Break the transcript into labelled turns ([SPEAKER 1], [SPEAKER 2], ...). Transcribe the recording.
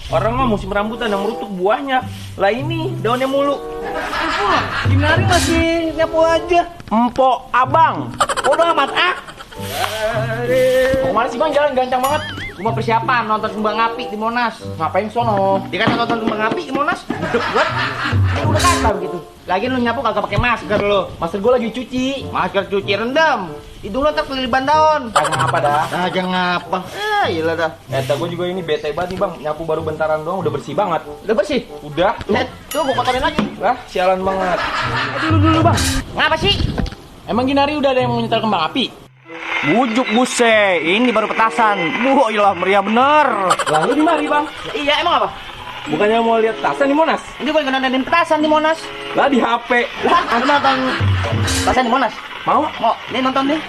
[SPEAKER 1] Orang mah musim rambutan yang merutuk buahnya. Lah ini daunnya mulu.
[SPEAKER 2] Ginari masih nyapu aja.
[SPEAKER 1] Empok abang.
[SPEAKER 2] Bodo amat ah.
[SPEAKER 1] Mau kemana sih bang? Jalan gancang banget.
[SPEAKER 2] Cuma persiapan nonton kembang api di Monas.
[SPEAKER 1] Ngapain sono?
[SPEAKER 2] Dikata nonton kembang api di Monas, gede buat. Ini udah kata begitu. Lagi lu nyapu kagak pakai masker lu.
[SPEAKER 1] Masker gue lagi cuci.
[SPEAKER 2] Masker cuci rendam. Hidung lu ntar kelilipan daun.
[SPEAKER 1] Kagak apa dah.
[SPEAKER 2] Aja ngapa? Iyalah dah.
[SPEAKER 1] Gue juga ini bete banget nih bang. Nyapu baru bentaran doang udah bersih banget.
[SPEAKER 2] Udah bersih.
[SPEAKER 1] Udah.
[SPEAKER 2] Tuh gua kotorin lagi.
[SPEAKER 1] Lah sialan banget. Dulu bang.
[SPEAKER 2] Ngapa sih?
[SPEAKER 1] Emang Ginari udah ada yang mau nyetel kembang api?
[SPEAKER 2] Bujuk buse, ini baru petasan. Iyalah meriah bener.
[SPEAKER 1] Lalu di mari bang.
[SPEAKER 2] Iya emang apa?
[SPEAKER 1] Bukannya mau lihat petasan di Monas?
[SPEAKER 2] Ini gue nontonin petasan di Monas.
[SPEAKER 1] Lah di HP.
[SPEAKER 2] Lah, aku nonton petasan di Monas.
[SPEAKER 1] Mau?
[SPEAKER 2] Mau, nih nonton nih.